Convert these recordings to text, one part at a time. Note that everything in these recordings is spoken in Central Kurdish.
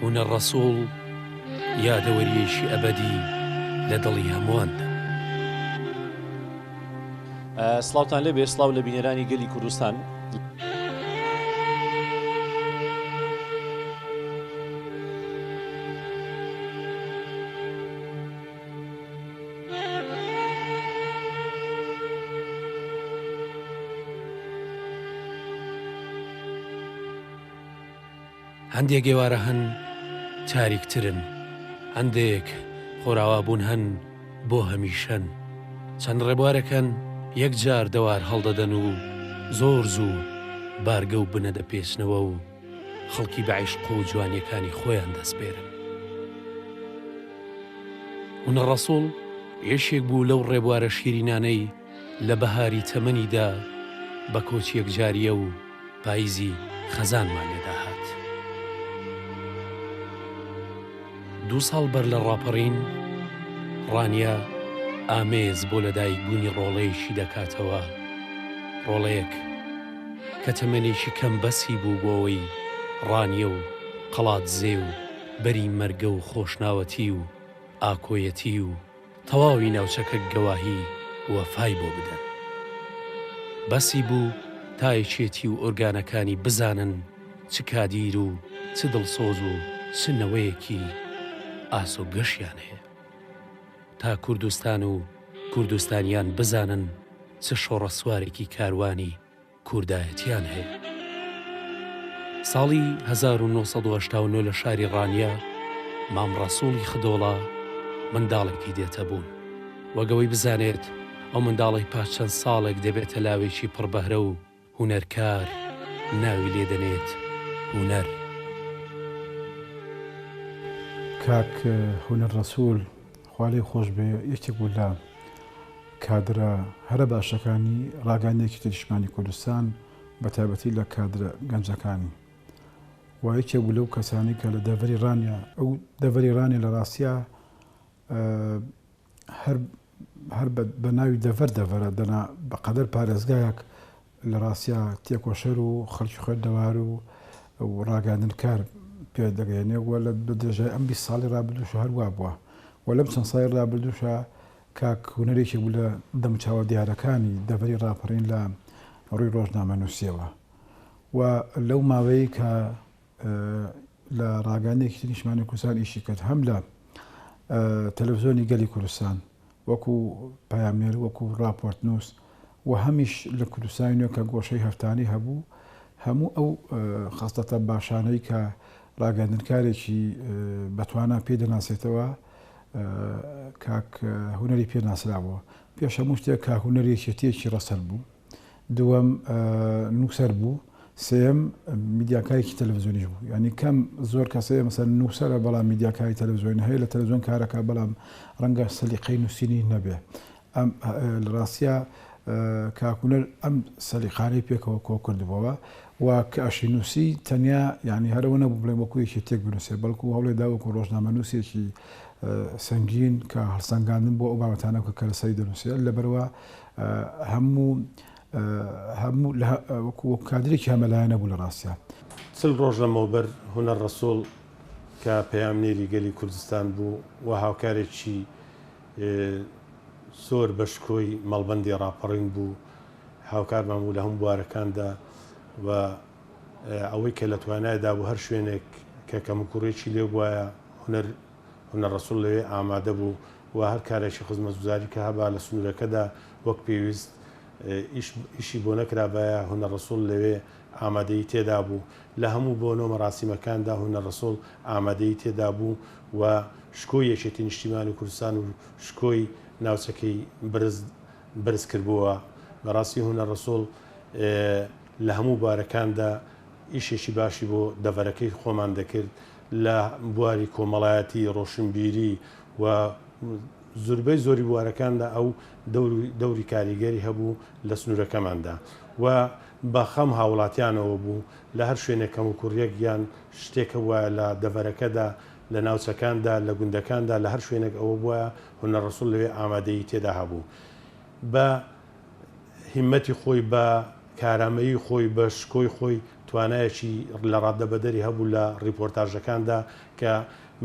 هونەر ڕەسوڵ یادەوەرییەکی ئەبەدی لە دڵی هەموواندا. سڵاوتان لێبێ سڵاو لە بینەرانی گەلی کوردستان. هەندێک ئێوارە هەن تاریکترن، هەندێک خۆراوابوون هەن بۆ هەمیشەن. چەند ڕێبوارێک هەن یەکجار دەوار هەڵدەدەن و زۆر زوو بارگە و بنە دەپێچنەوە و خەڵکی بە عیشق و جوانییەکانی خۆیان دەسپێرن. هونەر ڕەسوڵ یەکێک بوو لەو ڕێبوارە شیرینانەی لە بەهاری تەمەنیدا بە کۆچی یەکجارییە و پاییزی خەزانمان لێ داهات. دوو ساڵ بەر لە ڕاپەڕین، ڕانیە ئامێز بۆ لەدایکبوونی ڕۆڵەیەکی دەکاتەوە، ڕۆڵەیەک کە تەمەنێکی کەم بەسی بوو بۆ ئەوەی ڕانیە و قەڵادزێ و بەری مەرگە و خۆشناوەتی و ئاکۆیەتی و تەواوی ناوچەکە گەواهی وەفای بۆ بدەن. بەسی بوو تا یەکێتی و ئۆرگانەکانی بزانن چ کادیر و چ دڵسۆز و چ نەوەیەکی ئاسۆ گەشیان هەیە. تا کوردستان و کوردستانیان بزانن چ شۆڕەسوارێکی کاروانی کوردایەتیان هەیە. ساڵی 1989 لە شاری ڕانیە مام ڕەسوڵی خدۆڵە منداڵێکی دێتە بوون. وەک ئەوەی بزانێت ئەو منداڵەی پاش چەند ساڵێک دەبێتە لاوێکی پڕ بەهرە و هونەرکار ناوی لێ دەنێت هونەر. کاک هونەر ڕەسوڵ خوا لێی خۆش بێ یەکێک بوو لە کادرە هەرە باشەکانی ڕاگەیاندنی یەکێتی نیشتمانی کوردستان بە تایبەتی لە کادرە گەنجەکانی و یەکێک بوو لەو کەسانەی کە لە دەڤەری ڕانیە ئەو دەڤەری ڕانیە لە ڕاستیا هەر هەر بە ناوی دەڤەر دەڤەرە دەنا بە قەدەر پارێزگایەک لە ڕاستیا تێکۆشەر و خەڵکی خوێندەوار و ڕاگەیاندنکار پێ دەگەیەنێ و لە بە درێژای ئەم 20 ساڵی ڕابردووشە هەر وا بووە و لەم چەند ساڵی ڕابردووشە کاک هونەر یەکێک بوو لە دەموچاوە دیارەکانی دەڤەری ڕاپەڕین لە ڕووی ڕۆژنامەنووسییەوە و لەو ماوەیەی کە لە ڕاگەیاندنی یەکێتی نیشتمانی کوردستان ئیشی کرد هەم لە تەلەڤزیۆنی گەلی کوردستان وەکو پەیامنێر وەکو ڕاپۆرتنووس و هەمیش لە کوردستانی نوێ کە گۆشەی هەفتانەی هەبوو هەموو ئەو خەسڵەتە باشانەی کە ڕاگەیاندنکارێکی بەتوانا پێی دەناسێتەوە کاک هونەری پێ ناسرابووە. پێش هەموو شتێک کاک هونەر یەکێتییەکی ڕەسەن بوو. دووەم نووسەر بوو. سێیەم میدیاکارێکی تەلەڤزیۆنیش بوو. یانی کەم زۆر کەس هەیە مەسەلەن نووسەرە بەڵام میدیاکاری تەلەڤزیۆنی هەیە لە تەلەڤزیۆن کارەکا بەڵام ڕەنگە سەلیقەی نووسینی نەبێ. ئەم لە ڕاستیا کاک هونەر ئەم سەلیقانەی پێکەوە کۆ کردبۆوە و کە ئەشی نووسی تەنیا یانی هەر ئەوە نەبوو بڵێم وەکوو یەکێتییەک بنووسێ بەڵکوو هەوڵێ دا وەکوو ڕۆژنامەنووسێکی سەنگین کە هەڵسەنگاندن بۆ ئەو بابەتانە بکە کە لەسەری دەنووسێ لەبەرئەوە هەموو هەموو وەکوو وەکوو کادرێکی هەمەلایەنە بوو لە ڕاستیا. 40 ڕۆژ لەمەوبەر هونەر ڕەسووڵ کە پەیامنێری گەلی کوردستان بوو و هاوکارێکی زۆر بە شکۆی مەڵبەندی ڕاپەڕین بوو، هاوکارمان بوو لە هەموو بوارەکاندا و ئەوەی کە لە توانایدا بوو هەر شوێنێک کە کەموکوڕیەکی لێ بوایە هونەر هونەر ڕەسوڵ لەوێ ئامادە بوو و هەر کارێکی خزمەتگوزاری کە هەبا لە سنوورەکەدا وەک پێویست ئیش ئیشی بۆ نەکرابایە هونەر ڕەسوڵ لەوێ ئامادەیی تێدا بوو. لە هەموو بۆنە و مەراسیمەکاندا هونەر ڕەسوڵ ئامادەیی تێدا بوو و شکۆی یەکێتی نیشتیمانی کوردستان و شکۆی ناوچەکەی بەرز بەرز کردبووە. بەڕاستی هونەر ڕەسوڵ لە هەموو بوارەکاندا ئیشێکی باشی بۆ دەڤەرەکەی خۆمان دەکرد لە بواری کۆمەڵایەتی، ڕۆشنبیری و زوربەی زۆری بوارەکاندا ئەو دەوری کاریگەری هەبوو لە سنوورەکەماندا و بە خەم هاوڵاتیانەوە بوو، لە هەر شوێنێک کەموکوڕیەک یان شتێک هەبوایە لە دەڤەرەکەدا، لە ناوچەکاندا، لە گوندەکاندا، لە هەر شوێنێک ئەوە بوایە هونەر ڕەسوڵ لەوێ ئامادەیی تێدا هەبوو. بە هیممەتی خۆی، بە کارامەیی خۆی، بە شکۆی خۆی. توانایەکی لە ڕادەبەدەری هەبوو لە ڕیپۆرتاژەکاندا کە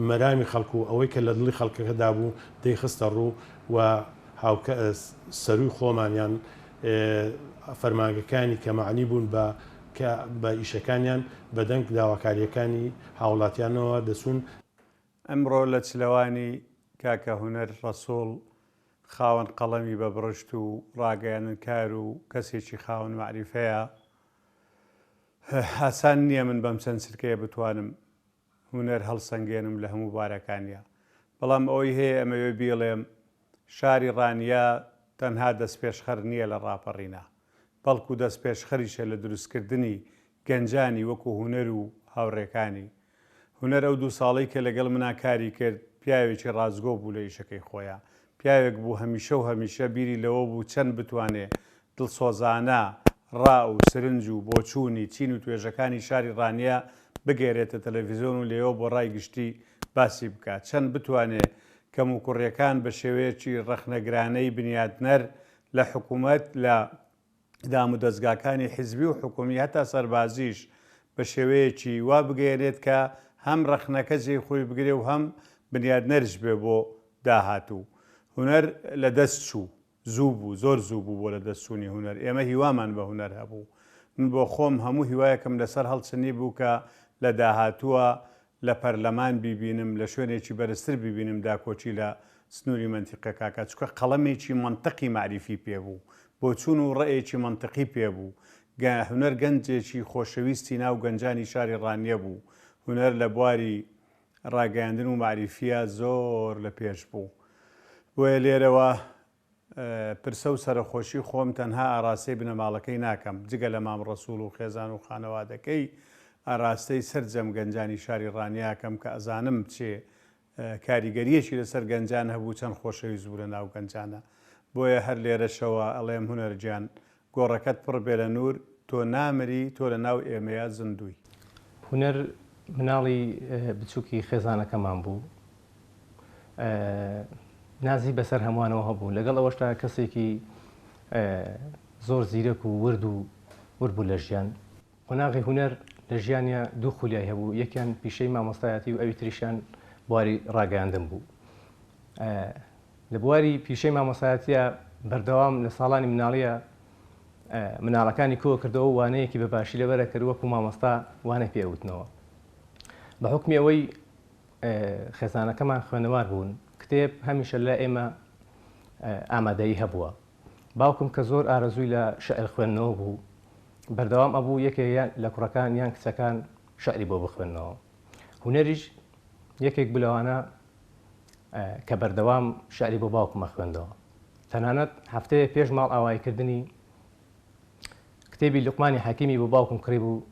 مەرامی خەڵک و ئەوەی کە لە دڵی خەڵکەکەدا بوو دەیخستە ڕوو و هاوکە سەرووی خۆمان یان فەرمانگەکانی کە مەعنی بوون بە کە بە ئیشەکانیان بە دەنگ داواکارییەکانی هاوڵاتیانەوە دەچوون. ئەمڕۆ لە چلەوانی کاکە هونەر ڕەسوڵ خاوەن قەڵەمی بە بڕشت و ڕاگەیاندنکار و کەسێکی خاوەن مەعریفەیە، ئاسان نییە من بەم چەند چرکەیە بتوانم هونەر هەڵسەنگێنم لە هەموو بارەکانیا، بەڵام ئەوەی هەیە ئەمەوێ بیڵێم شاری ڕانیە تەنها دەستپێشخەر نییە لە ڕاپەڕینا، بەڵکو دەستپێشخەریشە لە دروستکردنی گەنجانی وەکو هونەر و هاوڕێکانی. هونەر ئەو دوو ساڵەی کە لەگەڵ منا کاری کرد، پیاوێکی ڕاستگۆ بوو لە ئیشەکەی خۆیا. پیاوێک بوو هەمیشە و هەمیشە بیری لەوە بوو چەند بتوانێ دڵسۆزانە ڕا و سرنج و بۆچوونی چین و توێژەکانی شاری ڕانیە بگەیەرێتە تەلەفیزۆن و لێوە بۆ ڕای گشتی باسی بکا. چەند بتوانێ کەموکوڕیەکان بە شێوەیەکی ڕەخنەگرانەی بنیاتنەر لە حکوومەت، لە دامودەزگاکانی حیزبی و حکومی هەتا سەربازیش بە شێوەیەکی وا بگەیەنێت کە هەم ڕەخنەکە جێی خۆی بگرێ و هەم بنیادنەرش بێ بۆ داهاتوو. هونەر لە دەست چوو. زوو بوو، زۆر زوو بوو بۆ لە دەست چوونی هونەر. ئێمە هیوامان بە هونەر هەبوو. من بۆ خۆم هەموو هیوایەکم لەسەر هەڵچنی بوو کە لە داهاتووە لە پەرلەمان بیبینم، لە شوێنێکی بەرزتر بیبینم داکۆکی لە سنووری مەنتیقەکە کا، چونکە قەڵەمێکی مەنتقی مەعریفی پێ بوو، بۆچوون و ڕەئێکی مەنتقی پێ بوو. گە، هونەر گەنجێکی خۆشەویستی ناو گەنجانی شاری ڕانیە بوو. هونەر لە بواری ڕاگەیاندن و مەعریفییە زۆر لە پێش بوو. بۆیە لێرەوە پرسە و سەرەخۆشی خۆم تەنها ئاراستەی بنەماڵەکەی ناکەم، جگە لە مام ڕەسوڵ و خێزان و خانەوادەکەی، ئاراستەی سەرجەم گەنجانی شاری ڕانیە ئەکەم کە ئەزانم چێ کاریگەریەکی لەسەر گەنجان هەبوو چەند خۆشەویست بوو لە ناو گەنجانا. بۆیە هەر لێرەشەوە ئەڵێم هونەر گیان گۆڕەکەت پڕ بێ لە نوور، تۆ نامری، تۆ لە ناو ئێمەیا زیندووی. هونەر مناڵی بچووکی خێزانەکەمان بوو. نازی بەسەر هەمووانەوە هەبوو. لەگەڵ ئەوەشدا کەسێکی زۆر زیرەک و ورد و ورد بوو لە ژیان. قۆناغی هونەر لە ژیانیا دوو خولیای هەبوو، یەکیان پیشەی مامۆستایەتی و ئەوی تریشیان بواری ڕاگەیاندن بوو. لە بواری پیشەی مامۆستایەتییا بەردەوام لە ساڵانی مناڵییا مناڵەکانی کۆ کردەوە و وانەیەکی بە باشی لەبەر ئەکرد وەکوو مامۆستا وانەی پێ ئەوتنەوە. بە حوکمی ئەوەی خێزانەکەمان خوێنەوار بوون، کتێب هەمیشە لای ئێمە ئامادەیی هەبووە. باوکم کە زۆر ئارەزووی لە شعر خوێندنەوە بوو، بەردەوام ئەبوو یەکێ لە کوڕەکان یان کچەکان شعری بۆ بخوێننەوە. هونەریش یەکێک بوو لەوانە کە بەردەوام شعری بۆ باوکم ئەخوێندەوە. تەنانەت هەفتەیە پێش ماڵئاواییکردنی کتێبی لوقمانی حەکیمی بۆ باوکم کڕیبوو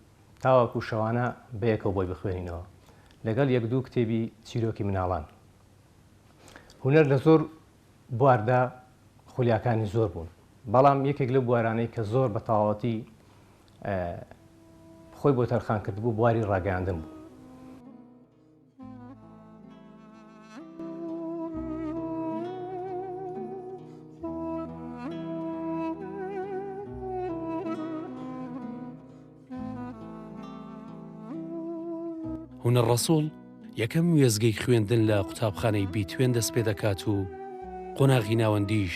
تاوەکو شەوانە بەیەکەوە بۆی بخوێنینەوە لەگەڵ یەک دوو کتێبی چیرۆکی مناڵان. هونەر لە زۆر بواردا خولیاکانی زۆر بوون، بەڵام یەکێک لەو بوارانەی کە زۆر بە تەواوەتی خۆی بۆ تەرخان کردبوو بواری ڕاگەیاندن بوو. هونەر ڕەسوڵ یەکەم وێستگەی خوێندن لە قوتابخانەی بیتوێن دەست پێ دەکات و قۆناغی ناوەندیش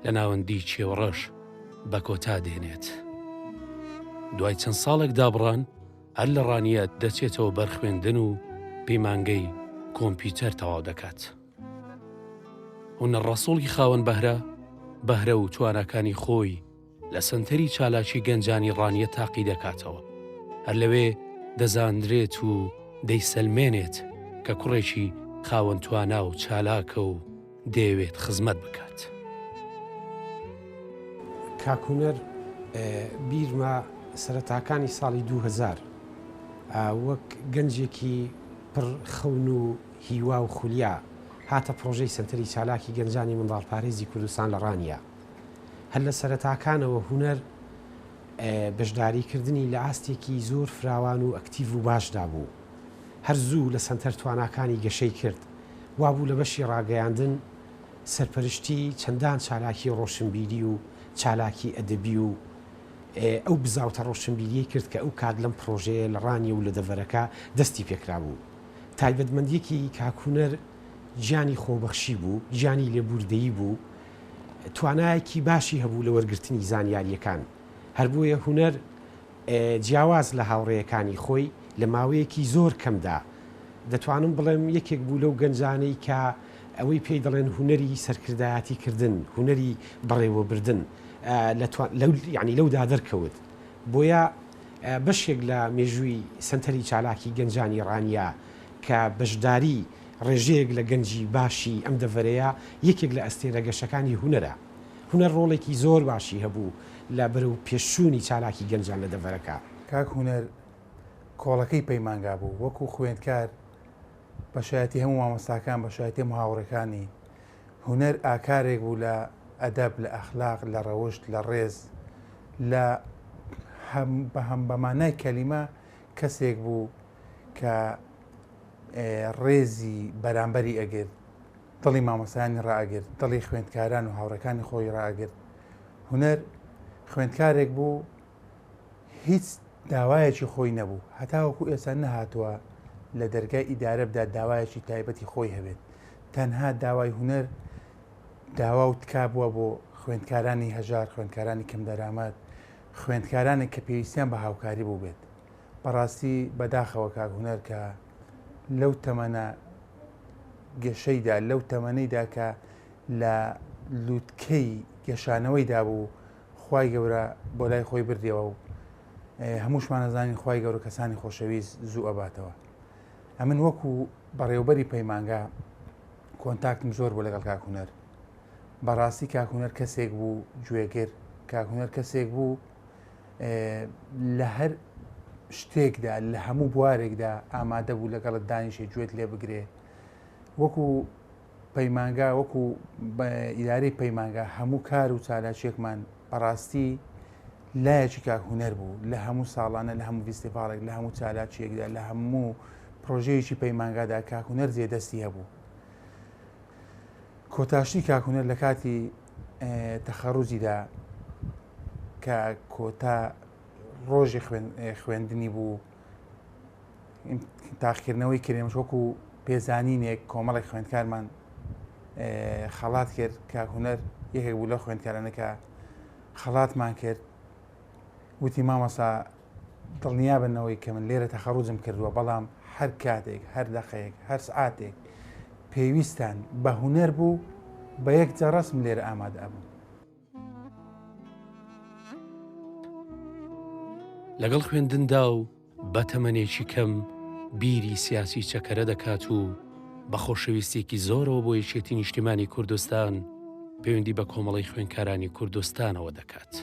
لە ناوەندی چێوەڕەش بە کۆتا دێنێت. دوای چەند ساڵێک دابڕان هەر لە ڕانیە دەچێتەوە بەر خوێندن و پەیمانگەی کۆمپیوتەر تەواو دەکات. هونەر ڕەسوڵی خاوەن بەهرە، بەهرە و تواناکانی خۆی لە سەنتەری چالاکی گەنجانی ڕانیە تاقی دەکاتەوە، هەر لەوێ دەزانرێت و دەیسەلمێنێت کە کوڕێکی خاوەن توانا و چالاکە و دەیەوێت خزمەت بکات. کاک هونەر بیرمە سەرەتاکانی ساڵی 2000 وەک گەنجێکی پڕ خەون و هیوا و خولیا هاتە پڕۆژەی سەنتەری چالاکی گەنجانی منداڵپارێزی کوردستان لە ڕانیە. هەر لە سەرەتاکانەوە هونەر بەشداریکردنی لە ئاستێکی زۆر فراوان و ئەکتیڤ و باشدا بوو. هەر زوو لە سەنتەر تواناکانی گەشەی کرد. وابوو لە بەشی ڕاگەیاندن سەرپەرشتی چەندان چالاکی ڕۆشنبیری و چالاکی ئەدەبی و. ئەو بزاوتە ڕۆشنبیریەی کرد کە ئەو کات لەم پڕۆژەیە لە ڕانیە و لە دەڤەرەکە دەستی پێکرابوو. تایبەتمەندیەکی کاک هونەر گیانی خۆبەخشی بوو، گیانی لێبووردەیی بوو، توانایەکی باشی هەبوو لە وەرگرتنی زانیارییەکان. هەر بۆیە هونەر جیاواز لە هاوڕێیەکانی خۆی لە ماوەیەکی زۆر کەمدا دەتوانم بڵێم یەکێک بوو لەو گەنجانەی کە ئەوەی پێی دەڵێن هونەری سەرکردایەتی کردن، هونەری بەڕێوەبردن یانی لەودا دەرکەوت. بۆیە بەشێک لە مێژووی سەنتەری چالاکی گەنجانی ڕانیە کە بەشداری ڕێژەیەک لە گەنجی باشی ئەم دەڤەرەیە، یەکێک لە ئەستێرە گەشەکانی هونەرە. هونەر ڕۆڵێکی زۆر باشی هەبوو لە بەرەو پێشچوونی چالاکی گەنجان لە دەڤەرەکە. کاک هونەر کۆڵەکەی پەیمانگا بوو، وەکو خوێندکار بە شایەتی هەموو مامۆستاکان، بە شایەتی هەموو هاوڕێکانی، هونەر ئاکارێک بوو لە ئەدەب، لە ئەخلاق، لە ڕەوشت، لە ڕێز، لە هەم بە هەم بە مانای کەلیمە کەسێک بوو کە ڕێزی بەرامبەری ئەگرت، دڵی مامۆستایانی ڕائەگرت، دڵی خوێندکاران و هاوڕێکانی خۆی ڕائەگرت. هونەر خوێندکارێک بوو هیچ داوایەکی خۆی نەبوو، هەتاوەکو ئێستا نەهاتووە لە دەرگای ئیدارە بدات داوایەکی تایبەتی خۆی هەبێت، تەنها داوای هونەر داوا و تکا بووە بۆ خوێندکارانی هەژار، خوێندکارانی کەمدەرامەت، خوێندکارانێک کە پێویستیان بە هاوکاری بووبێت. بەڕاستی بەداخەوە کاک هونەر کە لەو تەمەنە گەشەیدا، لەو تەمەنەیدا کە لە لوتکەی گەشانەوەیدا بوو، خوای گەورە بۆ لای خۆی بردیەوە و هەمووشمان ئەزانین خوای گەورە کەسانی خۆشەویست زوو ئەباتەوە. ئەمن وەکو بەڕێوبەری پەیمانگا کۆنتاکتم زۆر بوو لەگەڵ کاک هونەر. بەڕاستی کاک هونەر کەسێک بوو گوێگر، کاک هونەر کەسێک بوو لە هەر شتێکدا لە هەموو بوارێکدا ئامادە بوو لەگەڵت دانیشێ گوێت لێ بگرێ. وەکو پەیمانگا وەکو ئیدارەی پەیمانگا هەموو کار و چالاکیەکمان بەڕاستی لایەکی کاک هونەر بوو لە هەموو ساڵانە لە هەموو ڤیستیڤاڵێک لە هەموو چالاکیەکدا لە هەموو پرۆژەیەکی پەیمانگادا کاک هونەر جێ دەستی هەبوو کۆتاشتی کاک هونەر لە کاتی تەخەڕوجیدا کە کۆتا ڕۆژی خوێندنی بوو تاقیکردنەوەی کرێمش وەکو پێزانینێک کۆمەڵێک خوێندکارمان خەڵات کرد کاک هونەر یەکێک بوو لەو خوێندکارانە کە خەڵاتمان کرد وتی مامۆسا دڵنیابنەوەی کە من لێرە تەخەڕوجم کردووە بەڵام هەر کاتێک هەر دەقەیەک هەر سعاتێک پێویستان بە هونەر بوو بە یەک جەڕەسم لێرە ئامادە ئەبوو. لەگەڵ خوێندندا و بە تەمەنێکی کەم بیری سیاسی چەکەرە دەکات و بە خۆشەویستیەکی زۆرەوە بۆ یەکێتی نیشتیمانی کوردستان پەیوەندی بە کۆمەڵەی خوێندکارانی کوردستانەوە دەکات.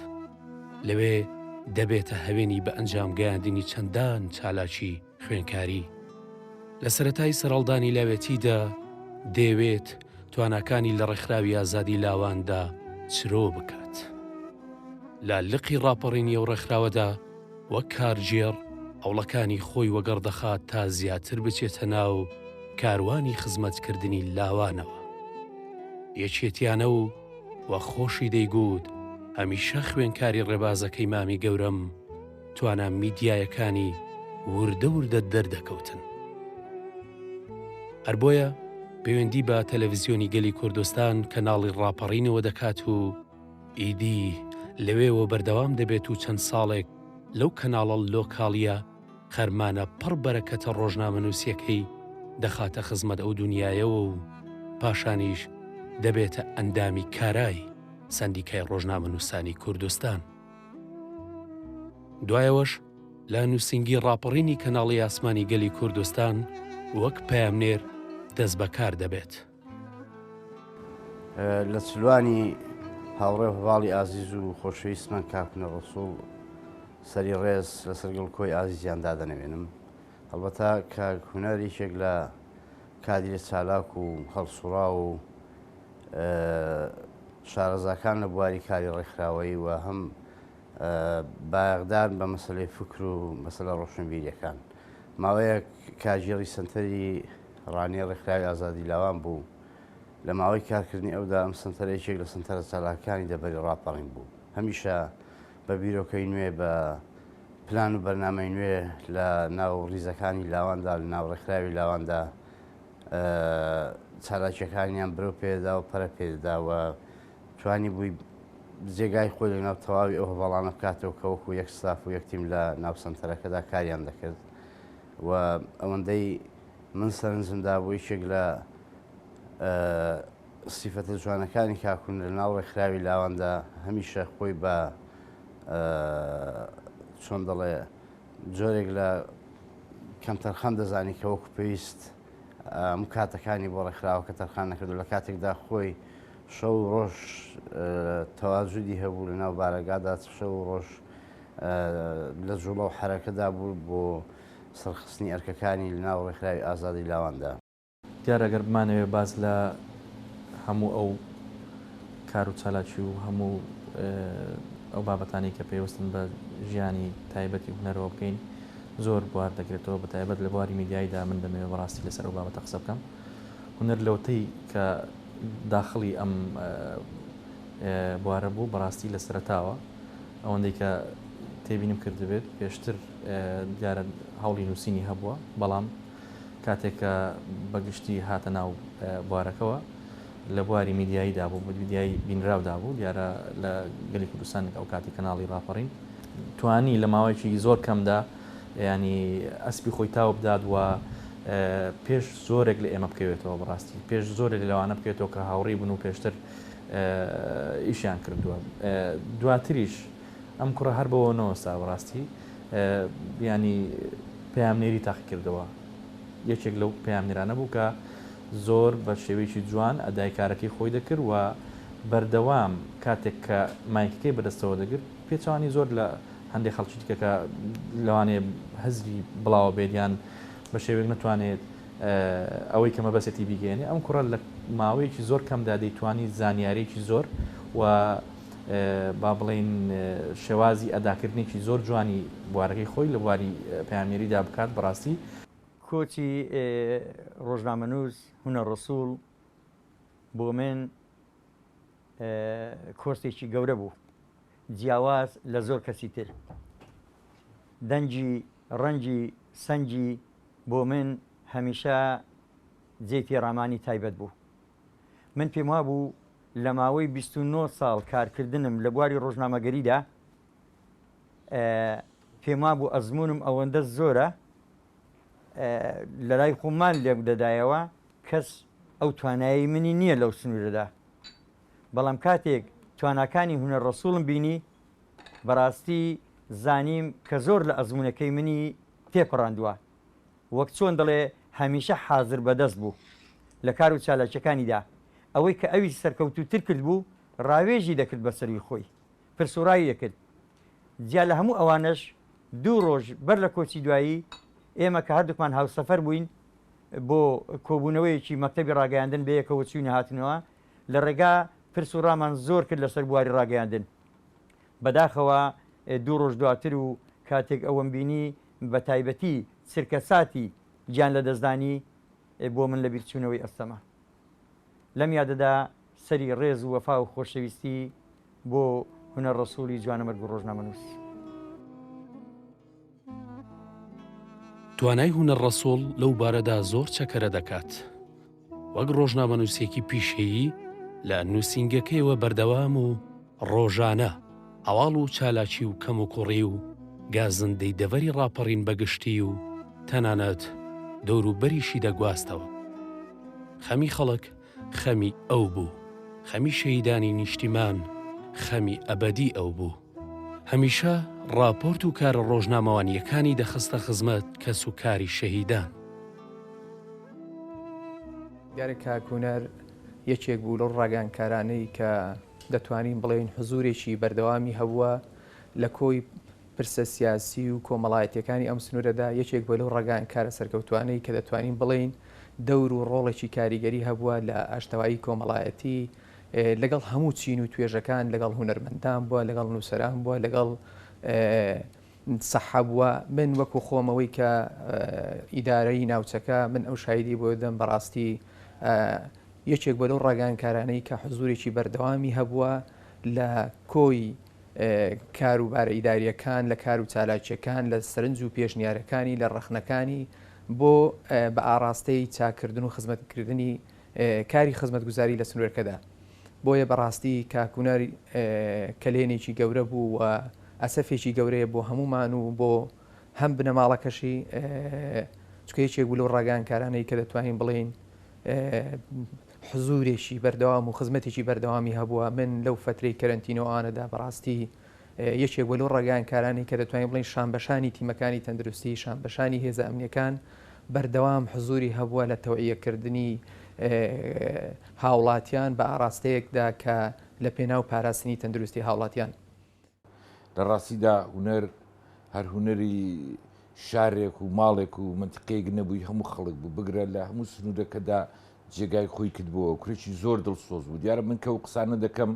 لەوێ دەبێتە هەوێنی بە ئەنجام گەیاندنی چەندان چالاکی خوێندکاری. لە سەرەتای سەرهەڵدانی لاوێتیدا دەیەوێت تواناکانی لە ڕێکخراوی ئازادی لاواندا چرۆ بکات. لە لقی ڕاپەڕینی ئەو ڕێکخراوەدا وەک کارگێڕ هەوڵەکانی خۆی وەگەڕ دەخات تا زیاتر بچێتە ناو کاروانی خزمەتکردنی لاوانەوە. یەکێتیانە و وەک خۆشی دەیگوت هەمیشە خوێنکاری ڕێبازەکەی مامی گەورەم توانا میدیایەکانی وردە وردە دەردەکەوتن. هەر بۆیە پەیوەندی بە تەلەڤزیۆنی گەلی کوردستان کەناڵی ڕاپەڕینەوە دەکات و ئیدی لەوێوە بەردەوام دەبێت و چەند ساڵێک لەو کەناڵە لۆکاڵییە خەرمانە پڕ بەرەکەتە ڕۆژنامەنووسییەکەی دەخاتە خزمەت ئەو دونیایەوە و پاشانیش دەبێتە ئەندامی کارای سەندیکای ڕۆژنامەنووسانی کوردستان. دوایەوەش لە نووسینگی ڕاپەڕینی کەناڵی ئاسمانی گەلی کوردستان وەک پەیامنێر دەستبەکار دەبێت. لە چلوانی هاوڕێ و هەڤاڵی ئازیز و خۆشەویستمان کاک هونەر ڕەسوڵ سەری ڕێز لەسەر گڵکۆی ئازیزیان دادەنەوێنم. هەڵبەتە کاک هونەر یەکێک لە کادیرە چالاک و هەڵسوڕاو و شارەزاکان لە بواری کاری ڕێکخراوەیی و هەم بایەخدان بە مەسەلەی فکر و مەسەلە ڕۆشنبیریەکان. ماوەیەک کارگێڕی سەنتەری ڕانیە ڕێکخراوی ئازادی لاوان بوو. لە ماوەی کارکردنی ئەودا ئەم سەنتەرە یەکێک لە سەنتەرە چالاکەکانی دەڤەری ڕاپەڕین بوو. هەمیشە بە بیرۆکەی نوێ بە پلان و بەرنامەی نوێ لە ناو ڕیزەکانی لاواندا لە ناو ڕێکخراوی لاواندا چالاکیەکانیان برەو پێدا و پەرە پێدا و توانی بووی جێگای خۆی لە ناو تەواوی ئەو هەڤاڵانە بکاتەوە کە وەکو یەک ستاف و یەک تیم لە ناو سەنتەرەکەدا کاریان دەکرد و ئەوەندەی من سەرنجم دابوو یەکێک لە سیفەتە جوانەکانی کاک هونەر لە ناو ڕێکخراوی لاواندا هەمیشە خۆی بە چۆن دەڵێ جۆرێک لە کەمتەرخەم دەزانی کە وەکو پێویست ئەم کاتەکانی بۆ ڕێکخراوەکە تەرخان نەکردو لە کاتێکدا خۆی شەو و ڕۆژ تەواجودی هەبوو لە ناو بارەگادا شەو و ڕۆژ لە جوڵە و حەرەکەدا بوو بۆ سەرخستنی ئەرکەکانی لە ناو ڕێکخراوی ئازادی لاواندا. دیارە گەر بمانەوێ باس لە هەموو ئەو کار و چالاکی و هەموو ئەو بابەتانەی کە پەیوەستن بە ژیانی تایبەتی هونەرەوە بکەین زۆر بوار دەگرێتەوە بە تایبەت لە بواری میدیاییدا من دەمەوێت بەڕاستی لەسەر ئەو بابەتە قسە بکەم هونەر لەوتەی کە داخڵی ئەم بوارە بوو بەڕاستی لە سەرەتاوە ئەوەندەی کە تێبینیم کردبێت پێشتر دیارە هەوڵی نووسینی هەبووە بەڵام کاتێک کە بە گشتی هاتە ناو بوارەکەوە لە بواری میدیاییدا بوو، میدیایی بینراودا بوو، دیارە لە گەلی کوردستان ئەو کاتی کەناڵی ڕاپەڕین توانی لە ماوەیەکی زۆر کەمدا ینی ئەسپی خۆی تاو بدات و پێش زۆرێک لە ئێمە بکەوێتەوە بەڕاستی پێش زۆرێک لەوانە بکەوێتەوە کە هاوڕی بوون و پێشتر ئیشیان کردووە دواتریش ئەم کوڕە هەر بەوە نەوەستا بەڕاستی ینی پەیامنێری تاقیکردەوە یەکێک لەو پەیامنێرانە بوو کە زۆر بە شێوەیەکی جوان ئەدای کارەکەی خۆی دەکرد و بەردەوام کاتێک کە مایکەکەی بەدەستەوە دەگرت پێچەوانی زۆر لە هەندێک خەڵکی دیکە کە لەوانەیە هزری بڵاوە بێت یان بە شێوەیەک نەتوانێت ئەوەی کە مەبەستێتی بیگەیەنێ ئەم کوڕە لە ماوەیەکی زۆر کەمدا دەیتوانی زانیاریەکی زۆر و با بڵێین شێوازی ئەداکردنێکی زۆر جوانی بوارەکەی خۆی لە بواری پەیامنێریدا بکات بەڕاستی. کۆچی ڕۆژنامەنووس هونەر ڕەسووڵ بۆ من کۆستێکی گەورە بوو، جیاواز لە زۆر کەسی تر. دەنگی ڕەنگی سەنگی بۆ من هەمیشە جێی تێڕامانی تایبەت بوو. من پێموابوو لە ماوەی 29 ساڵ کارکردنم لە بواری ڕۆژنامەگەریدا پێموابوو ئەزموونم ئەوەندە زۆرە لەلای خۆمان لێک دەدایەوە کەس ئەو توانایی منی نییە لەو سنوورەدا بەڵام کاتێک تواناکانی هونەر ڕەسووڵم بینی بەڕاستی زانیم کە زۆر لە ئەزموونەکەی منی تێپەڕاندووە وەک چۆن دەڵێ هەمیشە حازر بەدەست بوو لە کار و چالاکیەکانیدا، ئەوەی کە ئەوی سەرکەوتووتر کردبوو ڕاوێژی دەکرد بە سەرووی خۆی، پرس و ڕای دەکرد. جیا لە هەموو ئەوانەش دوو ڕۆژ بەر لە کۆچی دوایی ئێمە کە هەردووکمان هاوسەفەر بووین بۆ کۆبوونەوەیەکی مەکتەبی ڕاگەیاندن بەیەکەوە چووین و هاتینەوە، لە ڕێگا پرس و ڕامان زۆر کرد لەسەر بواری ڕاگەیاندن. بەداخەوە دوو ڕۆژ دواتر و کاتێک ئەوەم بینی بە تایبەتی چرکەساتی گیان لەدەستدانی بۆ من لەبیرچوونەوەی ئەستەمە. لەم یادەدا سەری ڕێز و وەفا و خۆشەویستی بۆ هونەر ڕەسووڵی جوانەمەرگ و ڕۆژنامەنووس. توانای هونەر ڕەسووڵ لەو بارەدا زۆر چەکەرە دەکات. وەک ڕۆژنامەنووسێکی پیشەیی لە نووسینگەکەیەوە بەردەوام و ڕۆژانە هەواڵ و چالاکی و کەموکوڕی و گازندەی دەڤەری ڕاپەڕین بە گشتی و تەنانەت دەوروبەریشی دەگواستەوە. خەمی خەڵک خەمی ئەو بوو، خەمی شەهیدانی نیشتیمان خەمی ئەبەدی ئەو بوو. هەمیشە ڕاپۆرت و کارە ڕۆژنامەوانییەکانی دەخستە خزمەت کەسوکاری شەهیدان. دیارە کاک هونەر یەکێک بوو لەو ڕاگەیاندکارانەی کە دەتوانین بڵێین حزوورێکی بەردەوامی هەبووە لە کۆی پرسە سیاسی و کۆمەڵایەتیەکانی ئەم سنوورەدا، یەکێک بووە لەو ڕاگەیاندکارە سەرکەوتووانەی کە دەتوانین بڵێین دەور و ڕۆڵێکی کاریگەری هەبووە لە ئاشتەوایی کۆمەڵایەتی لەگەڵ هەموو چین و توێژەکان، لەگەڵ هونەرمەندان بووە، لەگەڵ نووسەران بووە، لەگەڵ سەحە بووە. من وەکو خۆمەوەی کە ئیدارەی ناوچەکە من ئەو شایدی بۆ دەم بەڕاستی یەکێک بە لەو ڕاگەیاندکارانەی کە حزوورێکی بەردەوامی هەبووە لە کۆی. کار و بارە ئیدارییەکان، لە کار و چالاکییەکان، لە سەرنج و پێشنیارەکانی، لە ڕەخنەکانی بۆ بە ئاڕاستەی چاککردن و خزمەتکردنی کاری خزمەتگوزاری لە سنوورەکەدا. بۆیە بەڕاستی کاک هونەر کەلێنێکی گەورە بوو و ئەسەفێکی گەورەیە بۆ هەموومان و بۆ هەم بنەماڵەکەشی چونکە یەکێک بوو لەو ڕاگەیاندکارانەی کە دەتوانین بڵێین حزوورێکی بەردەوام و خزمەتێکی بەردەوامی هەبووە، من لەو فەترەی کەرەنتینە و ئەوانەدا بەڕاستی یەکێک بووە لەو ڕاگەیاندکارانەی کە دەتوانین بڵێین شانبەشانی تیمەکانی تەندروستی، شانبەشانی هێزە ئەمنییەکان بەردەوام حزووری هەبووە لە تەوعیەکردنی هاوڵاتیان بە ئاڕاستەیەکدا کە لە پێناو پاراستنی تەندروستی هاوڵاتیان. لە ڕاستیدا هونەر هەر هونەری شارێک و ماڵێک و مەنتیقەیەک نەبووی هەموو خەڵک بوو بگرە لە هەموو سنوورەکەدا جێگای خۆی کردبووەوە کورێکی زۆر دڵسۆز بوو دیارە من کە و قسانە دەکەم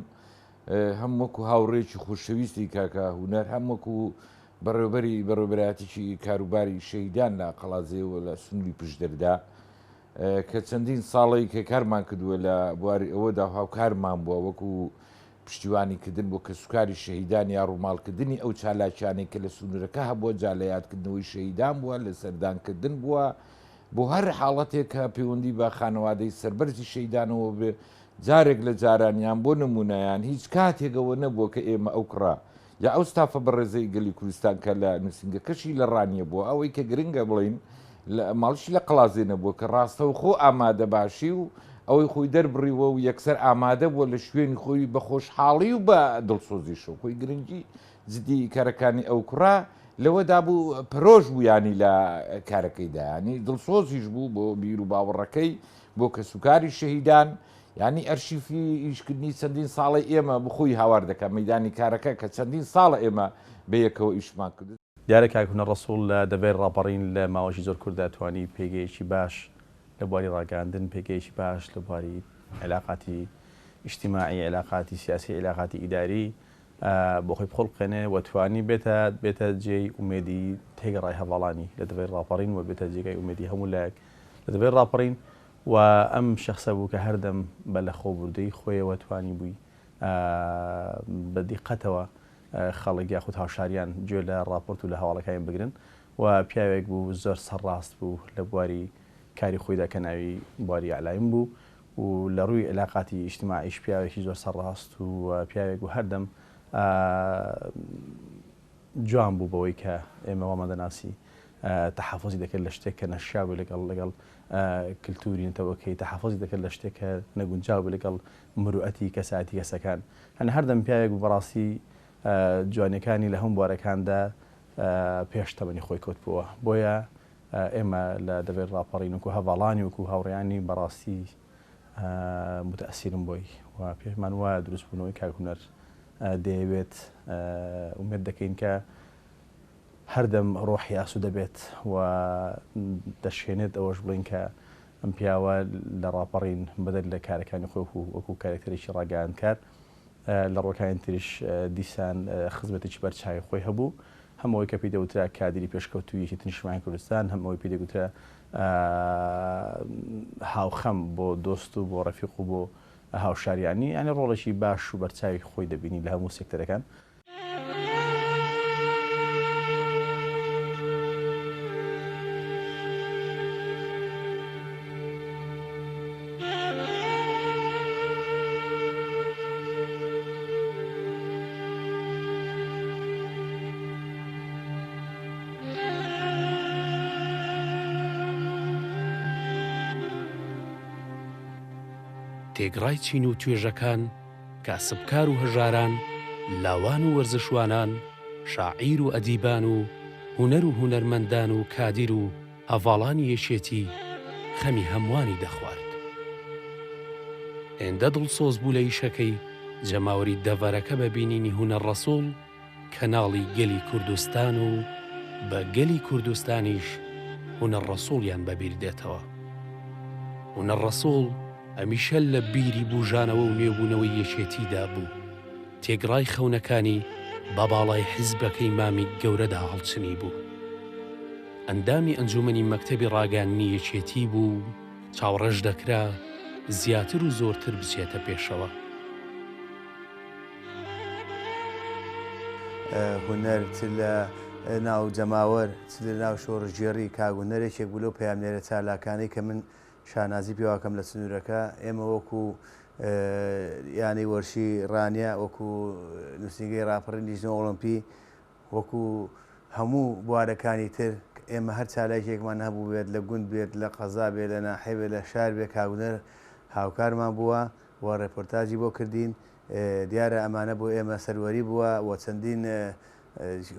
هەم وەکو هاوڕێکی خۆشەویستی کاکە هونەر هەم وەکو بەڕێوبەری بەڕێوبەرایەتیی کاروباری شەهیدان لە قەڵادزێ و لە سنووری پشدەردا کە چەندین ساڵی کە کارمان کردووە لە بواری ئەوەدا و هاوکارمان بووە وەکو پشتیوانی کردن بۆ کەسوکاری شەهیدان یا ڕووماڵکردنی ئەو چالاکیانەی کە لە سنوورەکە هەبووە جا لە یادکردنەوەی شەهیدان بووە لە سەردانکردن بووە بۆ هەر حاڵەتێک کە پەیوەندی بە خانەوادەی سەربەرزی شەهیدانەوە بێ جارێک لە جاران یان بۆ نموونە یان هیچ کاتێک ئەوە نەبووە کە ئێمە ئەو کوڕە یا ئەو ستافە بەڕێزەی گەلی کوردستان کە لە نووسینگەکەشی لە ڕانیە بووە ئەوەی کە گرنگە بڵێین لە ماڵیشی لە قەڵادزێ نەبووە کە ڕاستەوخۆ ئامادەباشی و ئەوەی خۆی دەربڕیوە و یەکسەر ئامادە بووە لە شوێنی خۆی بە خۆشحاڵی و بە دڵسۆزیشەوە خۆی گرنگی جدی کارەکانی ئەو کوڕە لەوەدا بوو پەرۆش بوو ینی لە کارەکەیدا ینی دڵسۆزیش بوو بۆ بیر و باوەڕەکەی بۆ کەسوکاری شەهیدان یانی ئەرشیفی ئیشکردنی چەندین ساڵەی ئێمە بخۆی هاوار دەکات مەیدانی کارەکە کە چەندین ساڵە ئێمە بەیەکەوە ئیشمان کرد. دیارە کاک هونەر ڕەسوڵ لە دەڤەری ڕاپەڕین لە ماوەیەکی زۆر کورتدا توانی پێگەیەکی باش لە بواری ڕاگەیاندن، پێگەیەکی باش لە بواری عیلاقاتی ئیجتیماعی، عیلاقاتی سیاسی، عیلاقاتی ئیداری بۆ خۆی بخوڵقێنێ و توانی بێتە بێتە جێی ئومێدی تێگەڕای هەڤاڵانی لە دەڤەری ڕاپەڕین و بێتە جێگای ئومێدی هەموو لایەک لە دەڤەری ڕاپەڕین و ئەم شەخسە بوو کە هەردەم بە لەخۆبوردەیی خۆیەوە توانیبووی بە دیقەتەوە خەڵک یاخود هاوشاریان گوێ لە ڕاپۆرت و لە هەواڵەکانی بگرن و پیاوێک بوو زۆر سەرڕاست بوو لە بواری کاری خۆیدا کە ناوی بواری ئیعلایم بوو و لە ڕووی عیلاقاتی ئیجتیماعیش پیاوێکی زۆر سەرڕاست و پیاوێک بوو هەردەم جوان بوو بەوەی کە ئێمە وامان دەناسی تەحەفوزی دەکرد لە شتێک کە نەشیاو بێ لەگەڵ لەگەڵ کلتوری نەتەوەکەی، تەحەفوزی دەکرد لە شتێک کە نەگونجاو بێ لەگەڵ مروئەتی کەسایەتی کەسەکان. یانی هەردەم پیاوێک بوو بەڕاستی جوانیەکانی لە هەموو بوارەکاندا پێش تەمەنی خۆی کەوتبووە. بۆیە ئێمە لە دەڤەری ڕاپەڕین وەکو هەڤاڵانی وەکو هاوڕێیانی بەڕاستی موتەئسیرن بۆی و پێمان وایە دروستبوونەوەی کاک هونەر دەیەوێت ئومێد دەکەین کە هەردەم ڕۆحی ئاسوودە بێت و دەشێنێت ئەوەش بڵێین کە ئەم پیاوە لە ڕاپەڕین بەدەر لە کارەکانی خۆی وەکو کارەکتەرێکی ڕاگەیاندکار لە ڕووەکانی تریش دیسان خزمەتێکی بەرچاوی خۆی هەبوو هەم ئەوەی کە پێی دەوترا کادیری پێشکەوتووی یەکێتی نیشتمانی کوردستان هەم ئەوەی پێی دەگوترا هاوخەم بۆ دۆست و بۆ ڕەفیق و بۆ هاوشاریانی یانی ڕۆڵێکی باش و بەرچاوی خۆی دەبینی لە هەموو سێکتەرەکان. تێکڕای چین و توێژەکان، کاسبکار و هەژاران، لاوان و وەرزشوانان، شاعیر و ئەدیبان و هونەر و هونەرمەندان و کادیر و هەڤاڵانی یەکێتی خەمی هەمووانی دەخوارد. هێندە دڵسۆز بوو لە ئیشەکەی، جەماوەری دەڤەرەکە بە بینینی هونەر ڕەسوڵ، کەناڵی گەلی کوردستان و بە گەلی کوردستانیش هونەر ڕەسوڵیان بە بیر دێتەوە. هونەر ڕەسوڵ هەمیشە لە بیری بوژانەوە و نوێبوونەوەی یەکێتیدا بوو. تێکڕای خەونەکانی بە باڵای حیزبەکەی مامی گەورەدا هەڵچنیبوو. ئەندامی ئەنجومەنی مەکتەبی ڕاگەیاندنی یەکێتی بوو و چاوەڕێش دەکرا زیاتر و زۆرتر بچێتە پێشەوە. هونەر چ لە ناو جەماوەر چ لە ناو شۆڕشگێڕی کاک هونەر یەکێک بوو لەو پەیامنێرە چالاکانەی کە من شانازی پێواکەم لە سنوورەکە ئێمە وەکو یانەی وەرشی ڕانیە وەکو نووسینگەی ڕاپەڕین لیژنە ئۆڵۆمپی وەکو هەموو بوارەکانی تر ئێمە هەر چالاکیەکمان هەبووبێت لە گوند بێت لە قەزا بێت لە ناحیە بێت لە شار بێت کاک هونەر هاوکارمان بووە و ڕێپۆرتاجی بۆ کردین دیارە ئەمانە بۆ ئێمە سەروەری بووە و چەندین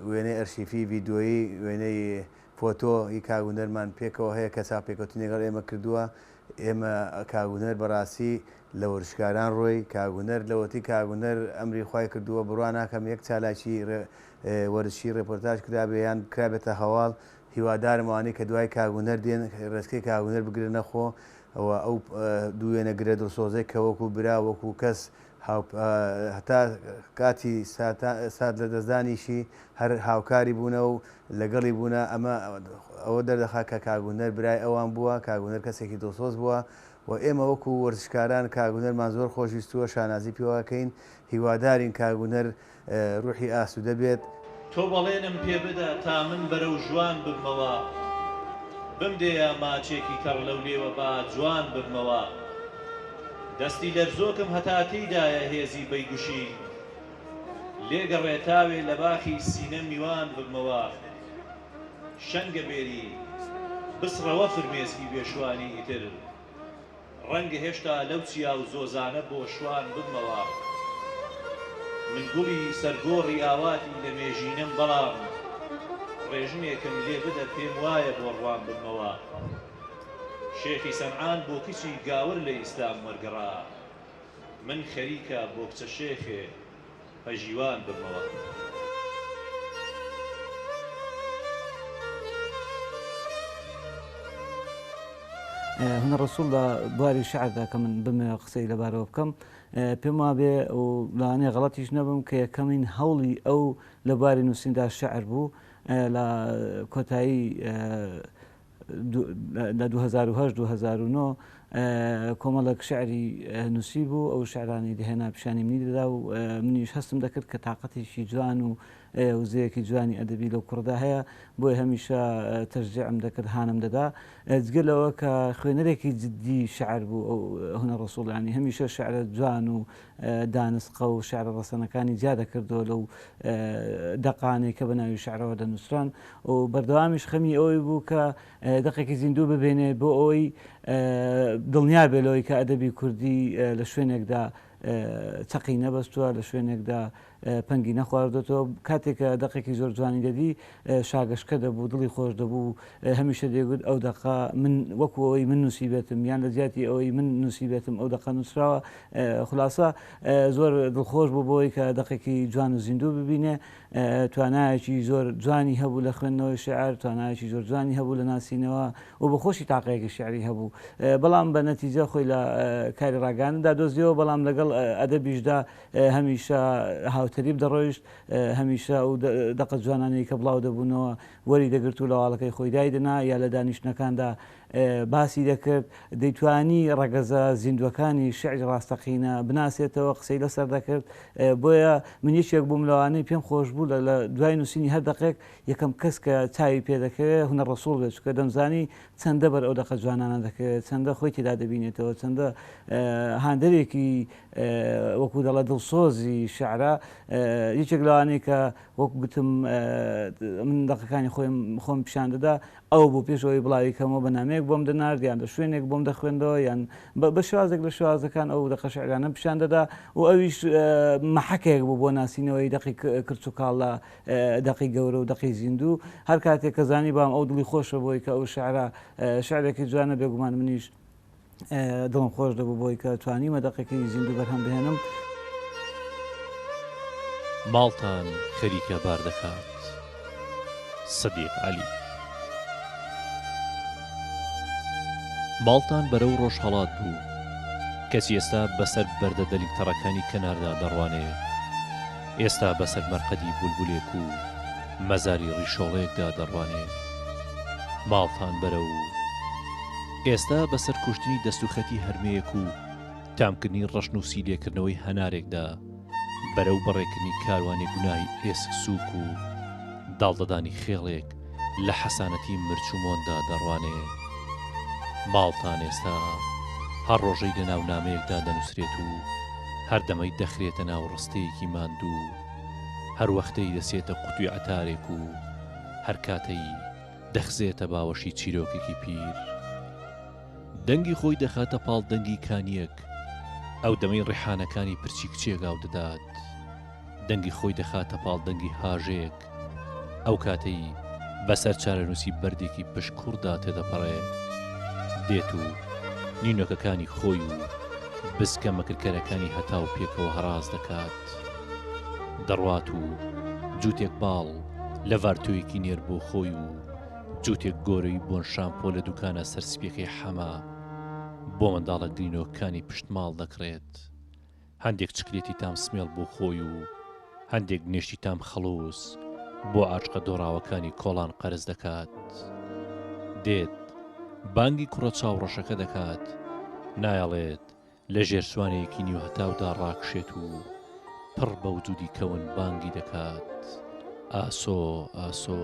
وێنەی ئەرشیفی ڤیدۆیی وێنەی فۆتۆ ی کاک هونەرمان پێکەوە هەیە کە چاوپێکەوتنی لەگەڵ ئێمە کردووە ئێمە کاک هونەر بەڕاستی لە وەرزشکاران ڕۆی کاک هونەر لەوەتی کاک هونەر ئەمری خوای کردووە بڕوا ناکەم یەک چالاکی وەرزشی ڕێپۆرتاج کرابێ یان کرابێتە هەواڵ هیوادارم ئەوانەی کە دوای کاک هونەر دێن ڕێچکەی کاک هونەر بگرنە خۆ و ئەو دوو وێنەگرە دڵسۆزەی کە وەکو برا وەکو کەس هەتا کاتی سات لەدەستدانیشی هەر هاوکاری بوونە و لەگەڵی بوونە، ئەمە ئەوە دەردەخات کە کاک هونەر برای ئەوان بووە، کاک هونەر کەسێکی دڵسۆز بووە و ئێمە وەکو وەرزشکاران کاک هونەرمان زۆر خۆشویستووە، شانازی پێوەکەین، هیوادارین کاک هونەر روحی ئاسوودە بێت. تۆ بەڵێنم پێ بدە تا من بەرەو ژوان ببمەوە بمدەیە ماچێکی تەڕ لەو لێوە با جوان ببمەوە دەستی لەرزۆکم هەتا تێیدایە هێزی بەیگوشین لێگەڕێ تاوێ لە باخی سینە میوان ببمەوە شەنگە بێری بسڕەوە فرمێسکی بێشوانی ئیتر ڕەنگە هێشتا لەو چیا و زۆزانە بۆ شوان ببمەوە من گوڵی سەر گۆڕی ئاواتی لە مێژینەم بەڵام ڕێژنێکم لێ بدە پێم وایە بۆ ڕوان ببمەوە شێخی سەنعان بۆ کچی گاور لە ئیسلام وەرگەڕا من خەریکە بۆ کچە شێخێ پەژیوان ببمەوە. هونەر ڕەسوڵ لە بواری شعردا کە من بمەوێ قسەی لەبارەوە بکەم پێم وابێ و لەوانەیە غەڵەتیش نەبم کە یەکەمین هەوڵی ئەو لە بواری نووسیندا شعر بوو لە کۆتایی لە 2008 2009 کۆمەڵێک شعری نووسی بوو ئەو شعرانی دەهێنا پیشانی منی دەدا و منیش هەستم دەکرد کە تااقەتێکی جوان و وزەیەکی جوانی ئەدەبی لەو کوڕدا هەیە بۆی هەمیشە تەشجیعم دەکرد هانم دەدا جگە لەوە کە خوێنەرێکی جددی شعر بوو ئەو هونەر ڕەسوڵ ینی هەمیشە شعرە جوان و دانسقە و شعرە ڕەسەنەکانی جیا دەکردەوە لەو دەقانەی کە بە ناوی شعرەوە دەنووسران و بەردەوامیش خەمی ئەوەی بوو کە دەقێکی زیندوو ببێنێ بۆ ئەوەی دڵنیا بێ لەوەی کە ئەدەبی کوردی لە شوێنێکدا چەقی نەبەستووە لە شوێنێکدا پەنگی نەخواردۆتەوە کاتێک کە دەقێکی زۆر جوانی دەدی شاگەشکە دەبوو دڵی خۆش دەبوو هەمیشە دەیگوت ئەو دەقە من وەکو ئەوەی من نووسیبێتم یان لە جیاتی ئەوەی من نووسیبێتم ئەو دەقە نووسراوە خولاسە زۆر دڵخۆش بوو بۆی کە دەقێکی جوان و زیندوو ببینێ توانایەکی زۆر جوانی هەبوو لە خوێندنەوەی شعر توانایەکی زۆر جوانی هەبوو لە ناسینەوە و بە خۆشی تاقەیەکی شعری هەبوو بەڵام بە نەتیجە خۆی لە کاری ڕاگەیاندندا دۆزیەوە بەڵام لەگەڵ ئەدەبیشدا هەمیشە هاوتەریب دەڕۆیشت، هەمیشە ئەو دەقە جوانانەی کە بڵاو دەبوونەوە وەری دەگرت و لە واڵەکەی خۆی دایدەنا یا لە دانیشتنەکاندا باسی دەکرد، دەیتوانی ڕەگەزە زیندووەکانی شیعری ڕاستەقینە بناسێتەوە، قسەی لەسەر دەکرد، بۆیە من یەکێک بووم لەوانەی پێم خۆش بوو لە دوای نووسینی هەر دەقێک یەکەم کەس کە چاوی پێ دەکەوێت هونەر ڕەسووڵ بێت، چونکە دەمزانی چەندە بەر ئەو دەقە جوانانە دەکەوێت، چەندە خۆی تێدا دەبینێتەوە، چەندە هاندەرێکی وەکو دەڵێ دڵسۆزی شعرە یەکێک لەوانەی کە وەک گوتم من دەقەکانی خۆم خۆم پیشان دەدا ئەو بۆ پێشەوەی بڵاوی کەمەوە بە نامەیەک بۆم دەنارد یان لە شوێنێک بۆم دەخوێندەوە یان بە شێوازێک لە شێوازەکان ئەو دەقە شعرانە پیشان دەدا و ئەویش مەحەکێک بوو بۆ ناسینەوەی دەقی کرچ و کاڵ لە دەقی گەورە و دەقی زیندوو هەر کاتێک کە زانی بام ئەو دڵی خۆشە بۆی کە ئەو شعرە شعرێکی جوانە بێگومان منیش دڵم خۆش دەبوو بۆی کە توانیمە دەقێکی زیندوو بەرهەم بهێنم. ماڵتان خەریکە بار دەکات. سدیق عەلی. ماڵتان بەرەو ڕۆژهەڵات بوو، کەچی ئێستا بەسەر بەردە دەلک تەڕەکانی کەناردا دەڕوانێ، ئێستا بەسەر مەرقەدی بولبولێک و مەزاری ڕیشۆڵەیەکدا دەڕوانێ. ماڵتان بەرەو. ئێستا بەسەر کوشتنی دەستوخەتی هەرمێیەک و تامکردنی ڕەشنووسی لێکردنەوەی هەنارێکدا. بەرەو بەڕێکردنی کاروانی گوناهی ئێسک سووک و داڵدەدانی خێڵێک لە حەسانەتی مرچ و مۆندا دەڕوانێ. ماڵتان ئێستا هەر ڕۆژەی لە ناو نامەیەکدا دەنووسرێت و هەر دەمەی دەخرێتە ناو ڕستەیەکی ماندوو، هەر وەختەی دەچێتە قوتوی عەتارێک و هەر کاتەی دەخزێتە باوەشی چیرۆکێکی پیر. دەنگی خۆی دەخاتە پاڵ دەنگی کانییەک، ئەو دەمەی ڕیحانەکانی پرچی کچێک ئاو دەدات. دەنگی خۆی دەخاتە پاڵ دەنگی هاژەیەک، ئەو کاتەی بەسەر چارەنووسی بەردێکی پشتکوڕدا تێدەپەڕێ، دێت و نینۆکەکانی خۆی و بزکە مەکرکەرەکانی هەتاو پێکەوە هەڕاس دەکات. دەڕوات و جووتێک باڵ لە ڤارتۆیەکی نێر بۆ خۆی و جووتێک گۆرەوی بۆن شامپۆ لە دوکانە سەرسپیەکەی حەمە بۆ منداڵە گرینۆکانی پشت ماڵ دەکڕێت. هەندێک چکلێتی تام سمێڵ بۆ خۆی و هەندێک بنێشتی تام خەڵووز بۆ عاشقە دۆڕاوەکانی کۆڵان قەرز دەکات. دێت بانگی کوڕە چاوڕەشەکە دەکات، نایەڵێت لە ژێر سوانەیەکی نیوهەتاودا ڕاکشێت و پڕ بە وجودی کەون بانگی دەکات، ئاسۆ، ئاسۆ.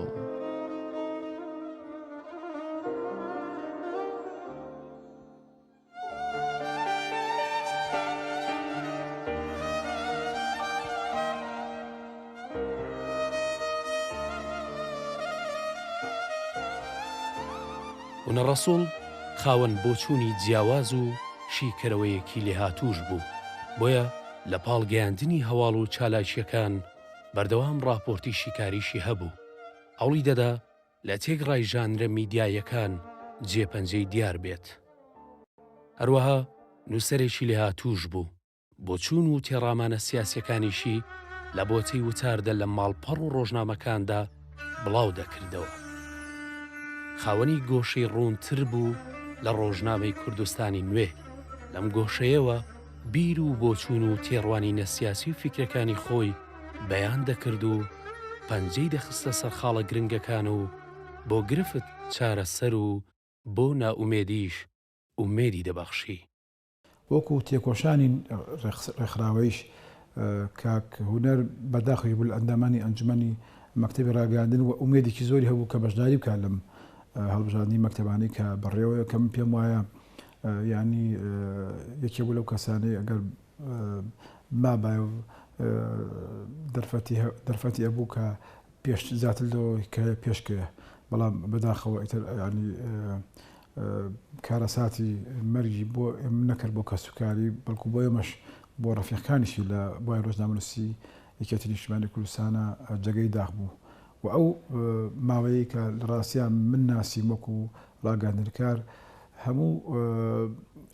هونەر ڕەسوڵ خاوەن بۆچوونی جیاواز و شیکەرەوەیەکی لێهاتووش بوو، بۆیە لە پاڵ گەیاندنی هەواڵ و چالاکییەکان بەردەوام ڕاپۆرتی شیکاریشی هەبوو، هەوڵی دەدا لە تێکڕای ژانرە میدیاییەکان جێپەنجەی دیار بێت. هەروەها نووسەرێکی لێهاتووش بوو. بۆچوون و تێڕامانە سیاسیەکانیشی لە بۆتەی وتاردە لە ماڵپەڕ و ڕۆژنامەکاندا بڵاو دەکردەوە. خاوەنی گۆشەی ڕوونتر بوو لە ڕۆژنامەی کوردستانی نوێ، لەم گۆشەیەوە بیر و بۆچوون و تێڕوانینە سیاسی و فیکرەکانی خۆی بەیان دەکرد و پەنجەی دەخستە سەر خاڵە گرنگەکان و بۆ گرفت چارەسەر و بۆ نائومێدیش ئومێدی دەبەخشی. وەکو تێکۆشانی ڕێکخراوەیش کاک هونەر بەداخەوەش بوو لە ئەندامانی ئەنجومەنی مەکتەبی ڕاگەیاندن و ئومێدێکی زۆری هەبوو کە بەشداری بکات لەم هەڵبژاردنی مەکتەبانەی کە بەڕێوەیە کە من پێم وایە یانی یەکێ بوو لەو کەسانەی ئەگەر مابایە و دەرفەتی دەرفەتی ئەبوو کە پێش زیاتر لەوەی کە پێشکەوێ بەڵام بەداخەوە ئیتر ینی کارەساتی مەرگی بۆ نەکرد بۆ کەسوکاری بەڵکو بۆ ئێمەش بۆ ڕەفیقەکانیشی لە بواری ڕۆژنامەنووسی یەکێتی نیشتمانی کوردستانە جێگەی داخ بوو و ئەو ماوەیەی کە لە ڕاستیا من ناسیم وەکو ڕاگەندنکار هەموو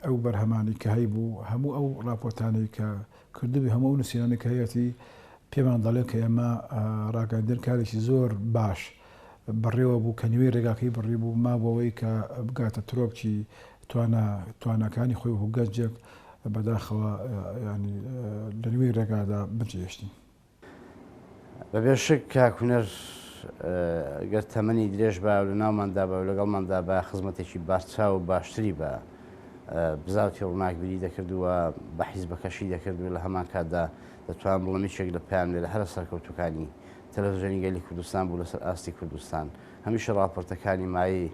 ئەو بەرهەمانەی کە هەیبوو هەموو ئەو ڕاپۆرتانەی کە کردبووی هەموو ئەو نووسینانەی کە هەیەتی پێمان دەڵێن کە ئێمە ڕاگەندن کارێکی زۆر باش بەڕێوە بوو کە نیوەی ڕێگاکەی بڕیبوو مابووەوەی کە بگاتە ترۆپکی توانا تواناکانی خۆی وەکو گەنجێک بەداخەوە ینی لە نیوەی ڕێگادا بەجێهێشتین. بەبێ شک کاک هونەر گەر تەمەنی درێژ با و لە ناوماندا با و لەگەڵماندا با خزمەتێکی بارچاو و باشتری بە بزاوتی ڕووناکبیری دەکرد و بە حیزبەکەشی دەکرد و لە هەمان کاتدا دەتوانم بڵێم یەکێک لە پەیامنێرە هەرە سەرکەوتووکانی تەلەفزیۆنی گەلی کوردستان بوو لەسەر ئاستی کوردستان هەمیشە ڕاپۆرتەکانی مایەی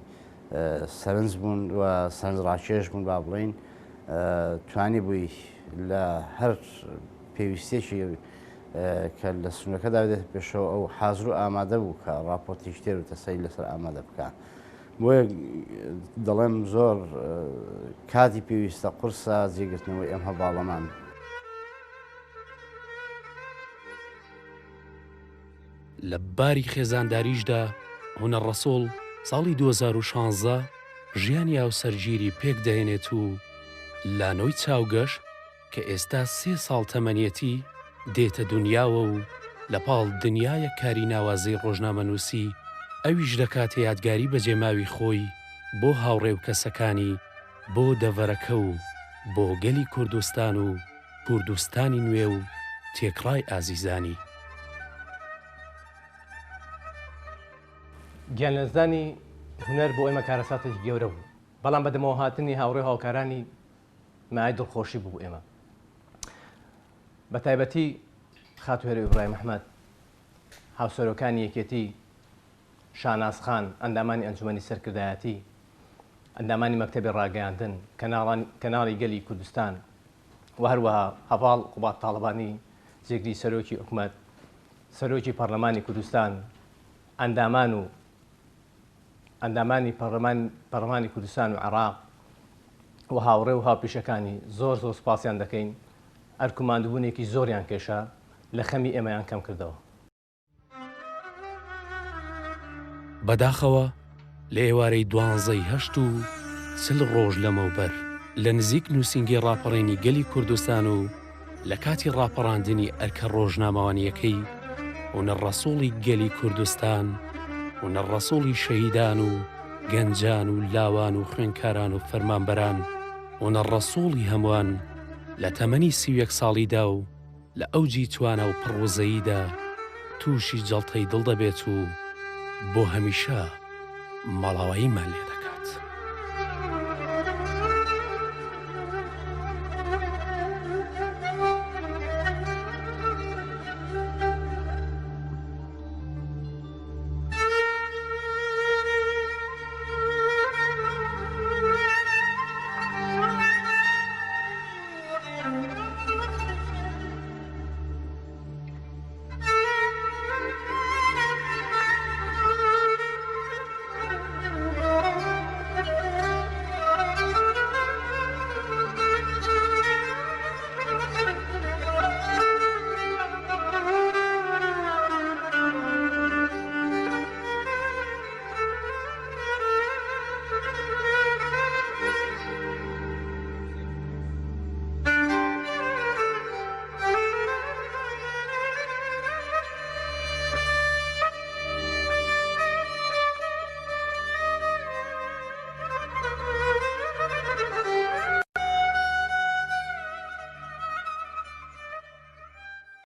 سەرنج بوون و سەرنجڕاکێش بوون با بڵێین توانی بووی لە هەر پێویستیەکی کە لە سنوورەکەدا دێتە پێشەوە ئەو حازر و ئامادە بوو کە ڕاپۆرتێکی تێر و تەسەلی لەسەر ئامادە بکا بۆیە دەڵێم زۆر کاتی پێویستە قورسە جێگرتنەوەی ئەم هەڤاڵەمان. لە باری خێزانداریشدا هونەر ڕەسوڵ ساڵی 2016 ژیانی هاوسەرگیری پێکدەهێنێت و لانۆی چاوگەش کە ئێستا سێ ساڵ تەمەنیەتی، دێتە دونیاوە و لە پاڵ دنیایەک کاری ناوازەی ڕۆژنامەنووسی، ئەویش دەکاتە یادگاری بەجێماوی خۆی بۆ هاوڕێ و کەسەکانی، بۆ دەڤەرەکە و بۆ گەلی کوردستان و کوردستانی نوێ و تێکڕای ئازیزانی. گیانلەدەستدانی هونەر بۆ ئێمە کارەساتێکی گەورە بوو، بەڵام بەدەمەوەهاتنی هاوڕێ و هاوکارانی مایەی دڵخۆشی بوو بۆ ئێمە بە تایبەتی. خاتوو هێرۆ ئیبراهیم ئەحمەد، هاوسەرۆکانی یەکێتی، شاناز خان، ئەندامانی ئەنجومەنی سەرکردایەتی، ئەندامانی مەکتەبی ڕاگەیاندن، کەناڵی گەلی کوردستان و هەروەها هەڤاڵ قوباد تاڵەبانی جێگری سەرۆکی حکومەت، سەرۆکی پەرلەمانی کوردستان، ئەندامان و ئەندامانی پەرلەمانی کوردستان و عێراق و هاوڕێ و هاوپیشەکانی زۆر زۆر سوپاسیان دەکەین، ئەرک و ماندووبوونێکی زۆریان کێشا، لە خەمی ئێمەیان کەم کردەوە. بەداخەوە لە ئێوارەی دوانزەی هەشت و 40 ڕۆژ لەمەوبەر لە نزیک نووسینگەی ڕاپەڕینی گەلی کوردستان و لە کاتی ڕاپەڕاندنی ئەرکە ڕۆژنامەوانییەکەی هونەر ڕەسووڵی گەلی کوردستان، هونەر ڕەسووڵی شەهیدان و گەنجان و لاوان و خوێندکاران و فەرمانبەران، هونەر ڕەسووڵی هەمووان لە تەمەنی 31 ساڵیدا و لە ئەوجی توانا و پڕ وزەییدا تووشی جەڵتەی دڵ دەبێت و بۆ هەمیشە ماڵاواییمان لێ دەکات.